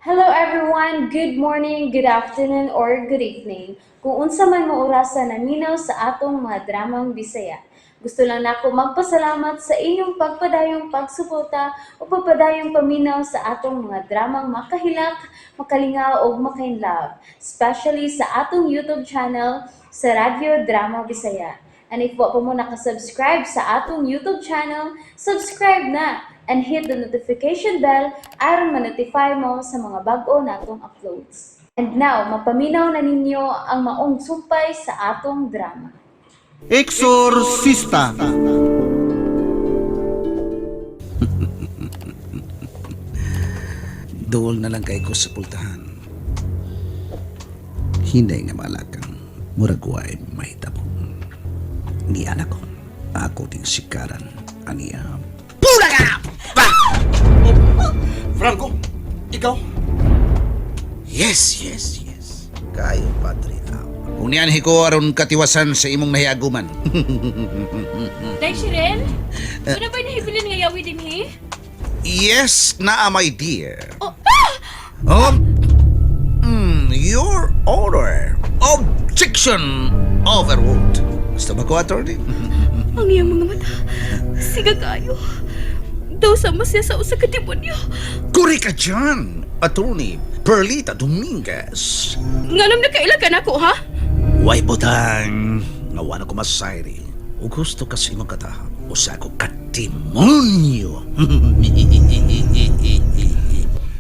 Hello everyone! Good morning, good afternoon, or good evening. Kung unsa man mo orasa naminaw sa atong mga dramang Bisaya. Gusto lang nako magpasalamat sa inyong pagpadayong pagsuporta o pagpadayong paminaw sa atong mga dramang makahilak, makalingaw ug makainlove, especially sa atong YouTube channel sa Radyo Drama Bisaya. And if wa pa mo nakasubscribe sa atong YouTube channel, subscribe na and hit the notification bell aron ma-notify mo sa mga bag-o natong uploads. And now, mapaminaw na ninyo ang maong sumpay sa atong drama. Exorcista. Duol na lang kay ko sa pultahan. Hinay nga malakang, murag way mahitabo. Ni anak ko, ako ting sikaran, aniya. Pula ka! Ba! Franco, ikaw? Yes, yes, yes. Kayo, Padre. Kung niyan ko aron katiwasan sa imong nahiaguman. Day, Shirel? Ano ba'y nahibilin nga yawi din, he? Yes, naa, my dear. Oh, Oh, your order. Objection overruled. Gusto ba ko, attorney? Ang iyang mga mata. Siga kayo. Daw sama siya sa usa ka demonyo. Kuri ka dyan, attorney Perlita Dominguez. Nganong nakaila ka nako, ha? Way butang, nga wala ko masayri. O gusto kasi imong kataha, usa ko kademonyo.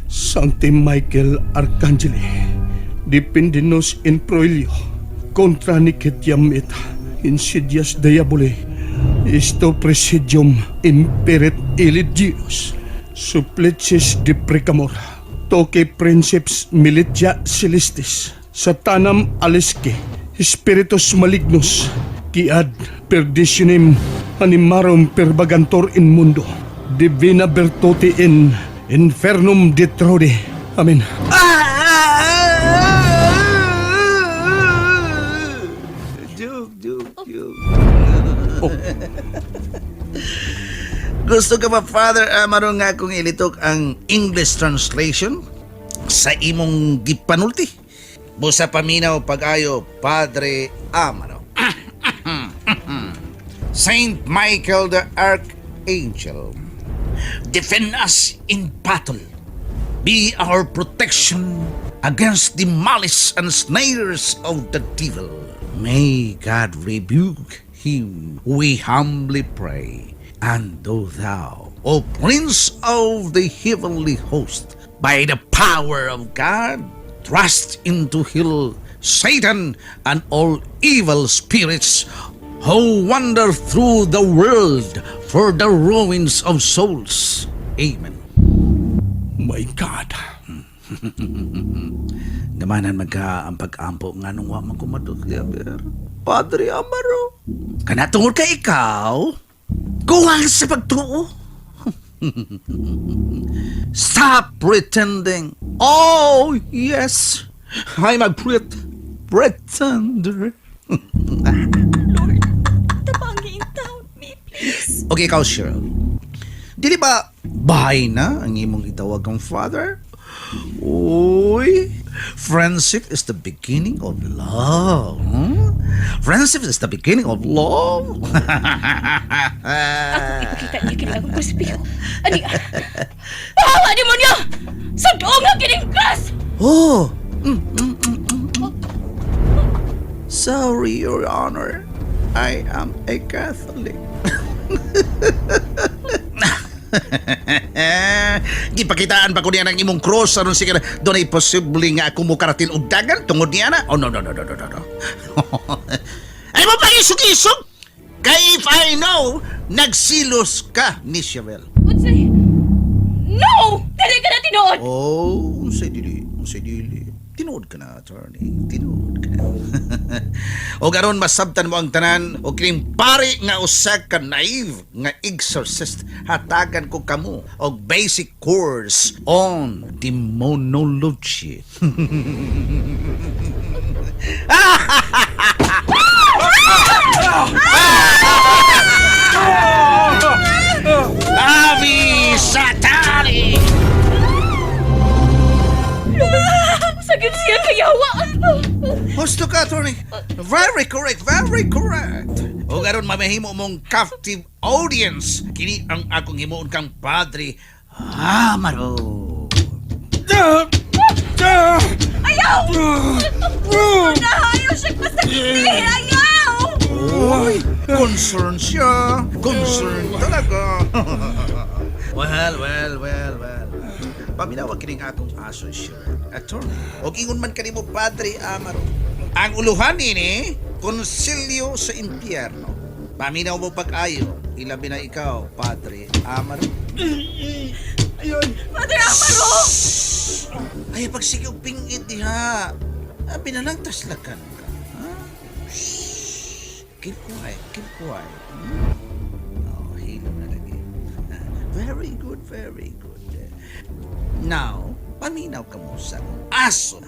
Sancti Michael Arcangeli, depende nos in proelio, contra nicidiam et insidias diaboli, isto presidium imperit illi Deus, supplices deprecamur, toque princeps militia celestis, satanam alisce, spiritus malignus, qui ad perditionem animarum pervagantur in mundo, divina virtute in infernum detrode. Amen. Joke, joke, joke. Gusto ka ba, Father Amaro, nga akong ilitok ang English translation sa imong gipanulti? Busa paminaw pag-ayo, Padre Amaro. Saint Michael the Archangel, defend us in battle. Be our protection against the malice and snares of the devil. May God rebuke him, we humbly pray. And do thou, O Prince of the heavenly host, by the power of God, thrust into hell Satan and all evil spirits who wander through the world for the ruins of souls. Amen. My God. Gamanan magka ang pag-ampo nga nung wa man kumadot Javier. Padre Amaro. Kana tungod kay ikaw, kuwang sa pagtuo. Stop pretending. Oh, yes. I'm a pretender. Lord, tabangin taon me, please. Okay, ikaw, Cheryl. Dili ba bahay na ang imong itawag kang father? Uy, friendship is the beginning of love. Hmm? Friendship is the beginning of love. Ako ipakita niya kini akong krusipiho. Ani, pahawa demonyo! Sa nga kining cross! Oh. Sorry, Your Honor. I am a Catholic. Gipakitaan pa ko niya ng imong cross aron sige dunay posible nga ako mokaratil og dagan tungod niya na. Oh no no no no no no. No. Ay mo pangisog-isog. Kay if I know, nagsilos ka ni Cheryl. Unsay? No! Dili ka na tinuod! Oh, unsay dili, unsay dili. Tinuod ka na, attorney. Tinuod ka na. O garon masabtan mo ang tanan o kining pari nga usa ka naive nga exorcist, hatagan ko kamo og basic course on demonology. Avi Satani! Husto ka, attorney. Very correct, very correct. O aron mamahimo mong captive audience, kini ang akong himuon kang Padre Amaro. Ah! Ah! Ayaw! Nahayo siya pasakiti! Ayaw! Uy, concern siya. Concern talaga. Well, well, well, well. Paminawa kining akong associate, attorney. Og ingon man kanimo, Padre Amaro. Ang uluhan ini, konsilyo sa impyerno. Paminaw mo pag-ayo, ilabi na ikaw, Padre Amaro. Padre Amaro! Ay, pagsige og pingit diha. Abi na lang taslakan ka. Ha? Shh. Keep quiet, keep quiet. Hmm? Oh, hilom na lagi. Very good, very good. Now, paminaw ka mo sa akong aso.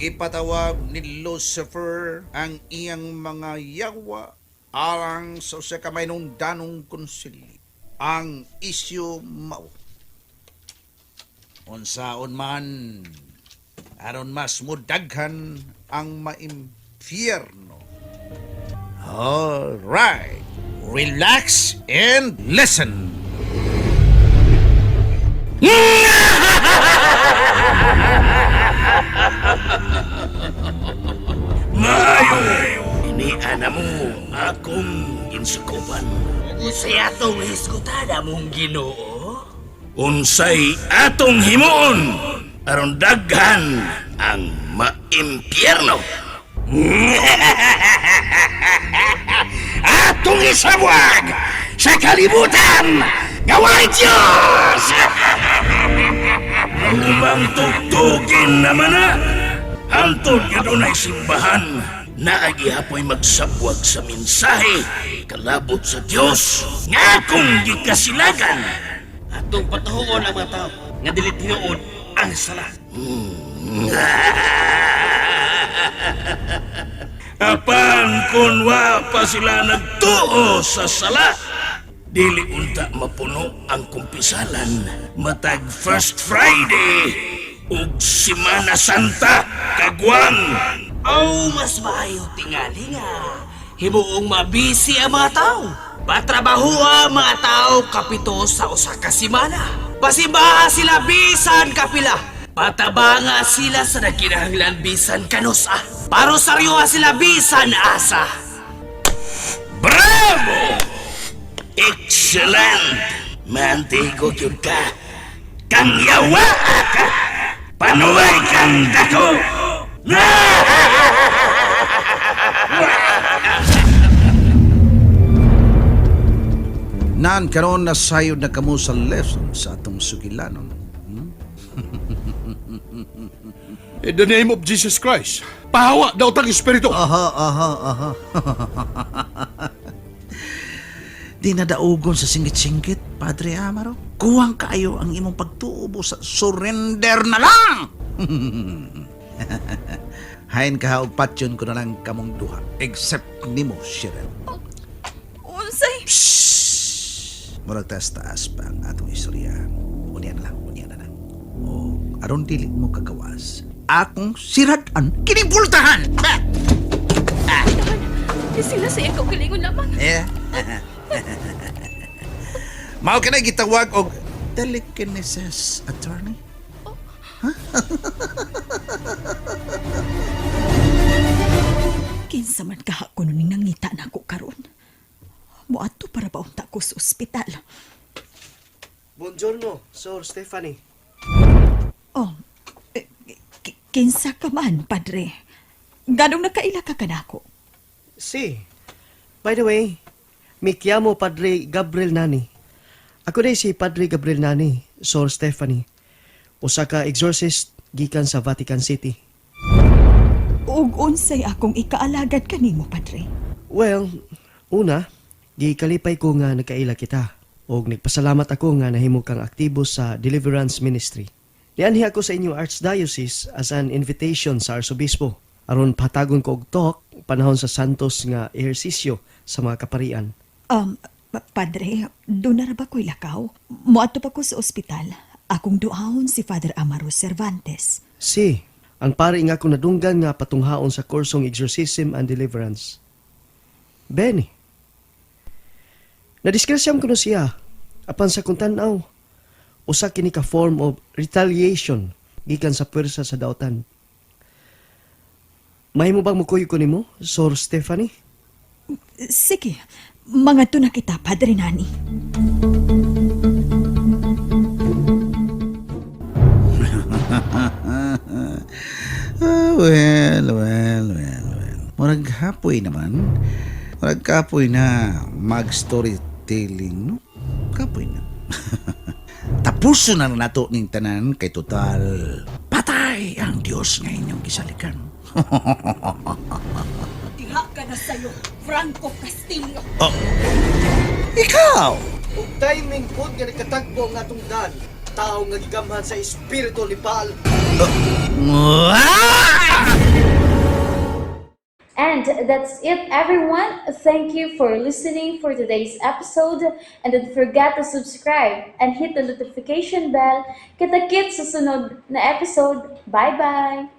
Ipatawag ni Lucifer ang iyang mga yawa alang sa usa ka danong konsilyo. Ang isyu mao. Unsaon man aron mas mudaghan ang maimpyerno. All right. Relax and listen. Maayo! Iniana mo akong ginsakupan. Unsay atong hisgutan among Ginoo? Unsay atong himuon aron daghan ang maimpyerno. Atong isabwag sa kalibutan nga walay Diyos! Lumang tugtugin naman na! Hantod nga dunay simbahan na agihapoy magsabwag sa mensahe kalabot sa Dios nga akong gikasilagan. Atong patuhuon ang mga tao nga dili tinuod ang sala. Apan kung wa pa sila nagtuo sa sala, dili unta mapuno ang kumpisalan matag First Friday ug Simana Santa kagwang. Oh, mas maayo tingali nga. Himuong mabisi ang mga tao. Patrabahoa ang mga tao kapito sa usa ka semana. Pasimbaha sila bisan kapila. Patabanga sila sa nagkinahanglan bisan kanusa. Parosaryoha sila bisan asa. Bravo! Excellent! Mantigo yun ka. Kang yawa ka! Panuway kang dako! Nan karon nasayod na kamo sa lesson sa atong sugilanon. In the name of Jesus Christ, pahawa daw tang espiritu. Aha, aha, aha. Di na daugon sa singit-singit, Padre Amaro. Kuwang kaayo ang imong pagtubo sa surrender na lang! Hain ka og patyon ko na lang kamong duha. Except nimo, Cheryl. Unsay? Murag taas-taas pa ang atong istorya. Unya na lang, unya na lang. O, aron dili mo kagawas. Akong sirad-an, kining pultahan! Ha! Sila sa iyang kaugalingon lamang. Eh. Mao ka na gitawag og telekinesis, attorney. Kinsa man kaha ko ning nangita nako karon. Moadto para ba unta ko sa ospital. Buongiorno, Sir Stephanie. Oh, eh, kinsa ka man, padre? Ganong nakaila ka kanako? Si. By the way, mi chiamo Padre Gabriel Nani. Ako day si Padre Gabriel Nani, Sir Stephanie. Usa ka exorcist gikan sa Vatican City. Ug unsay akong ikaalagad kanimo, padre? Well, una, gikalipay ko nga nagkaila kita og nagpasalamat ako nga nahimo kang aktibo sa Deliverance Ministry. Nianhi ako sa inyong Archdiocese as an invitation sa Arsobispo aron patagon ko og talk panahon sa Santos nga ehersisyo sa mga kaparian. Padre, doon na ra ba ko'y lakaw? Moadto pa ko sa ospital. Akong duhaon si Father Amaro Cervantes. Si, ang pari nga akong nadunggan nga patunghaon sa kursong Exorcism and Deliverance. Benny. Nadiskrasyam ko na siya. Apan sa kung tan-aw, usa kini ka form of retaliation gikan sa puwersa sa dautan. Mahimo bang mukuyog ko nimo, Sor Stephanie? Sige, mangadto na kita, Padre Nani. Ah, well, well, well, well. Murag hapoy naman. Murag kapoy na mag-storytelling, no? Kapoy na. Tapuso na lang nato ning tanan kay total patay ang Dios nga inyong gisalikan. Diha ka na sa'yo, Franco Castillo. Ikaw! Ug timing pod nga nagkatagbo ang atong dan, tao nga gigamhan sa espiritu ni Baal. Ah! And that's it, everyone. Thank you for listening for today's episode. And don't forget to subscribe and hit the notification bell. Kita-kits sa sunod na episode. Bye-bye!